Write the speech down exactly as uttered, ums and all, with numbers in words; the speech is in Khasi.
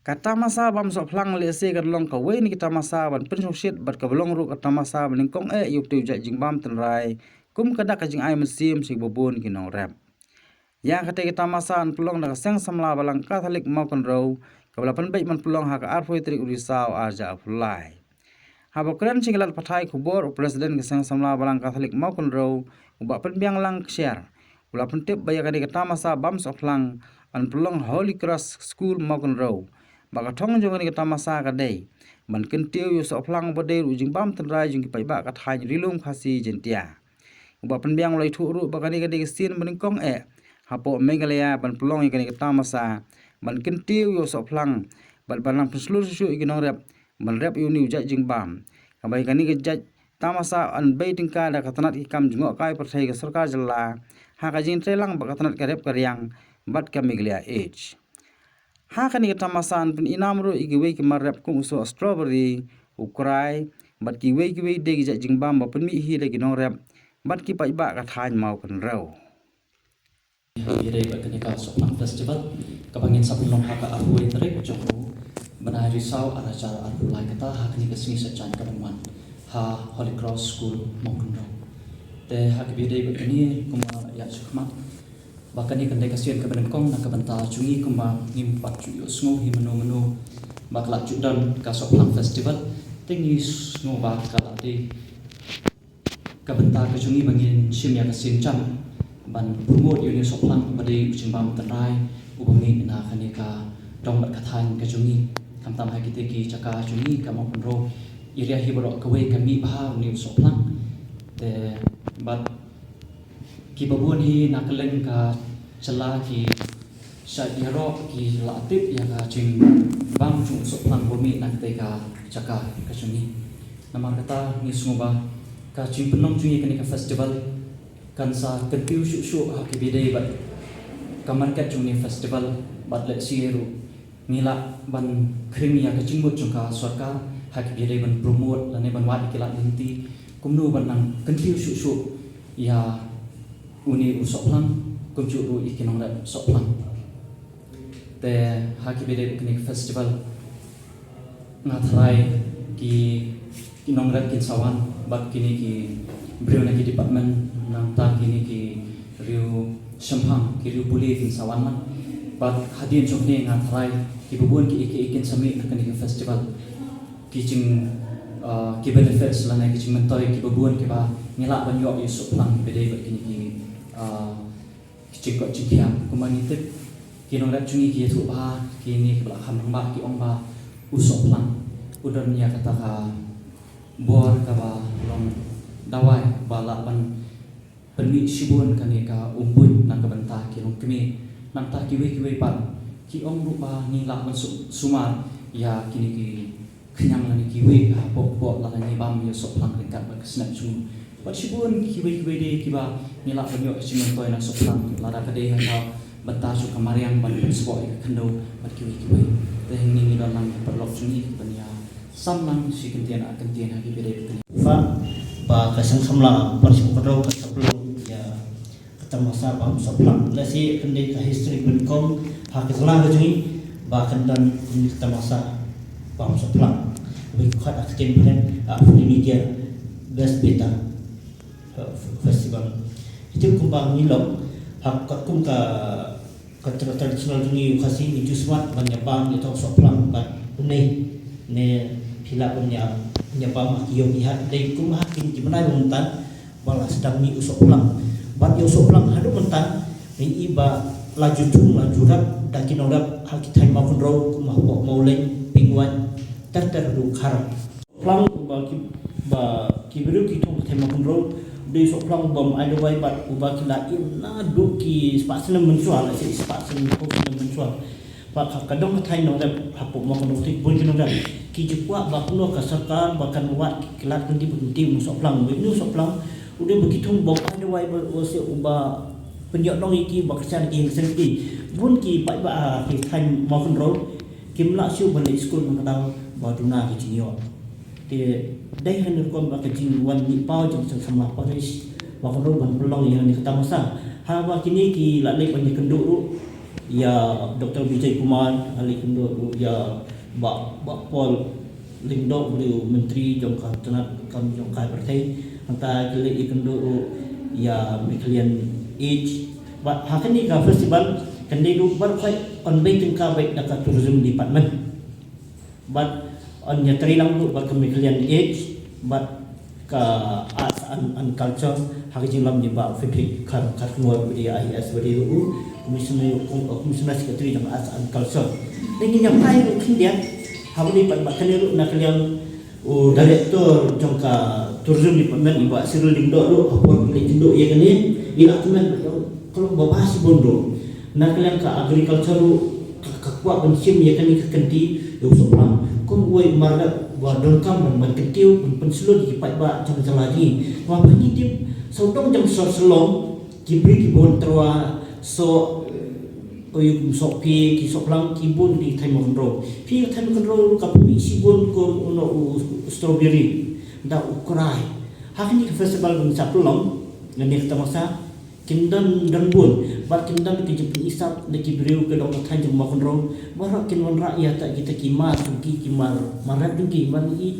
Ka tamasa bam sohphlang lehse kan long kawei na ki tamasa ban pynshongshit bad kaba long ruh ka tamasa ba nyngkong eh ïa utei u jait jingbam tynrai kum ka dak ka jingai mynsiem sha kiba bun ki nongrep. Ïa katei ka tamasa yn pynlong da ka Seng Samla Balang Katholik Mawkynrew, kaba la pynbeit ban pynlong ha ka arphew tarik u Risaw arhajar arphew lai. Haba kren sha ki lad pathai khubor u President ka Seng Samla Balang Katholik Mawkynrew, u Bah Pynbiang Langkshiar, u la pyntip ba ïa kane ka tamasa bam sohphlang yn pynlong ha Holy Cross School Mawkynrew. Ba ka thong jong kane ka tamasa ka dei ban kyntiew ïa u sohphlang uba dei ruh u jingbam tynrai jong ki paidbah ka thaiñ Ri-lum Khasi Jaintia. U Bah Pynbiang u la ïathuh ruh ba kane ka dei ka sien ba nyngkong eh hapoh Meghalaya ban pynlong ïa kane ka tamasa ban kyntiew ïa u sohphlang bad ban nang pynshlur shuh shuh ïa ki nongrep ban rep ïa une u jait jingbam. Kaba ïa kane ka jait tamasa yn bei tyngka da ka tnat ki kam jngohkai pyrthei ka sorkar jylla ha ka jingtreilang bad ka tnat ka rep ka riang bad ka Meghalaya Age. Ha kane ka tamasa yn pyn-inam ruh ïa kiwei ki mar rep kum u soh strawberry, u krai bad kiwei kiwei de ki jait jingbam ba pynmih hi da ki nongrep bad ki paidbah ka thaiñ Mawkynrew. Ïa dei bad kane ka Sohphlang Festival kaba ngin sa pynlong ha ka arphew tarik jong u bnai Risaw arhajar arphew lai kata ha kane ka sngi Saitjaiñ kaba wan ha Holy Cross School Mawkynrew. Te ha kaba ïa dei bad kane kumba ïa shu khmat ba kane kan dei ka sien kaba nyngkong na ka bynta jong ngi kumba ngim pat ju ïohsngew hi mano mano ba ka la ju don ka Sohphlang Festival. Te ngi sngew ba ka la dei ka bynta ka jong ngi ba ngin shim ïa ka sien jam ban promote ïa une u sohphlang uba dei u jingbam tynrai uba mih na kane ka dong bad ka thaiñ ka jong ngi. Khamtam ha kitei ki jaka jong ngi ka Mawkynrew area hi baroh kawei ka mih bha une u sohphlang. Te bad kiba bun hi na kylleng ka jylla ki shait ïaroh ki la tip ïa ka jingbam jong u sohphlang ba mih na katei ka jaka ka jong ngi. Namar kata ngi sngew ba ka jingpynlong jong ngi kane ka festival kan sa kyntiew shuh shuh ha kaba ïa dei bad ka market jong une u festival bad lehse ruh ngi lah ban khring ïa ka jingmut jong ka sorkar ha kaba ïa dei ban promote lane ban wad ïa ki lad lynti kumno ban nang kyntiew shuh shuh ïa une u sohphlang kumjuh ruh ïa ki nongrep sohphlang. Te ha kaba ïa dei bad kane ka festival nga tharai ki, ki nongrep kin sa wan bad kine ki briew na ki department nangta kine ki riew shemphang ki riew pule kin sa wan lang. Bad hadien jong kane nga tharai kiba bun ki, ki, kin sa mih na kane ka festival ki jing, ah, ki benefits lane ki jingmyntoi kiba bun kiba ngi lah ban ïoh ïa u sohphlang kaba dei bad kine ki, ah, ki jingkoit jingkhiah. Kumba ngi tip ki nongrep jong ngi ki ïathuh bha kine kiba la kham rangbah ki ong ba u sohphlang u don ïa kata ka bor kaba long dawai ba lah ban pynmih shibun kane ka umbuit na ka bynta ki longkmie. Nangta kiwei kiwei pat ki ong ruh ba ngi lah ban su-, sumar ïa kine ki khñiang lane kiwei hapoh kpoh lada ngi bam ïa u sohphlang ryngkat bad ka snep jong u. Bad shibun kiwei kiwei de kiba ngi lah ban ïoh ka jingmyntoi na u sohphlang lada ka dei ha ka bynta jong ka mariang ban pynsboh ïa ka khyndew bad kiwei kiwei. Te hangne ngi don lang ki paralok jong ngi kiban ïa sam lang shi kyntien ar kyntien ha kiba dei bad kane. Ba, ba ka Seng Samla Parish Mawkynrew ka sa pynlong ïa ka tamasa bam sohphlang. Lehse kan dei ka history ba nyngkong ha ka jylla ka jong ngi ba kan don ka tamasa bam sohphlang. Ba ki khot ha ka ktien phareng, ah, Free Media Best Beta, ah, Festival. Ïa kumba ngi long ha katkum ka ka tra-, traditional jong ngi u Khasi ngi ju smat ban ïa bam ïa u sohphlang bad une ne phi lah ban ïa, ïa bam ha ki ïew ki hat dei kum ha kine ki bnai ba mynta ba la sdang mih u sohphlang. Bad ïa u sohphlang haduh mynta ngi i ba la ju thung la ju rep da ki nongrep ha ki thaiñ Mawkynrew kum hapoh Mawleng, Pingwait, ter ter haduh Khar. Sohphlang uba ki, ba ki briew ki thung ha thaiñ Mawkynrew, u dei u sohphlang uba ym ai dawai bad uba ki la im naduh ki spah snem mynshuwa, lehse spah snem, phew snem mynshuwa. Bad ka, ka dong ka thaiñ nongrep hapoh Mawkynrew te bun ki nongrep ki ju kwah ba kumno ka sorkar ba kan wad ki lad kyntien ba kyntien une u sohphlang. Une u sohphlang u dei uba ki thung ba ym ai dawai bad u dei uba pynïoh nong ïa ki ba kyrshan ki ïing ki sem ki. Bun ki paidbah ha ki thaiñ Mawkynrew kim lah shuh ban leit skul na ka daw ba duna ka jingïoh. Te dei ha kane ka rukom ba ka jingwan mih paw jong ka Seng Samla Parish Mawkynrew ban pynlong ïa kane ka tamasa. Haba kine ki la leit ban ïakynduh ruh Ïa Doktor Vijay Kumar, ha leh kynduh ruh ïa Bah, Bah Paul Lyngdoh, u Myntri jong ka tnat kam jong ka pyrthei. Hangta ki leh ïa kynduh ruh ïa Meghalaya Age. Bad ha kane ka festival kan dei ruh baroh khoit yn bei tyngka beit da ka tourism department. Bad yn ïatrei lang ruh bad ka Meghalaya Age bad ka Arts and, and Culture ha ka jinglam jong i Bah Frederick Kharkongor, u dei I A S, u dei ruh u Commissioner, Commissioner Secretary jong Arts and Culture. Dei ngin ïa phai ruh khyndiat ha u dei bad, bad kane ruh na ka liang u Director jong ka Tourism Department, i Bah Cyril Lyngdoh ruh, ha por leh kynduh ïa kane, i la kmen bad ka long ba bha shibun ruh. Na ka liang ka Agriculture ruh ka, ka kwah ban shim ïa kane ka kynti ïa u sohphlang kum uwei u mar ba donkam ban, ban kyntiew, ban pynshlur ïa ki paidbah jong ka jylla jong ngi. Namar ba ngi tip sawdong jong sor Shillong ki briew ki bun tyrwa soh, eh, ïa kum sohphi, ki sohphlang ki bun ki thaiñ Mawkynrew. Phi ka thaiñ Mawkynrew ruh ka pynmih shibun kum u noh u strawberry, da u krai. Ha kane ka festival ban sa pynlong, ngan ïa ka tamasa, kin don, don bun bad kin don ka jingpynisap na ki briew ka dong ka thaiñ jong Mawkynrew. Baroh kin wanrah ïa ta kita ki mar jong ki, ki mar, mar rep jong ki, mar i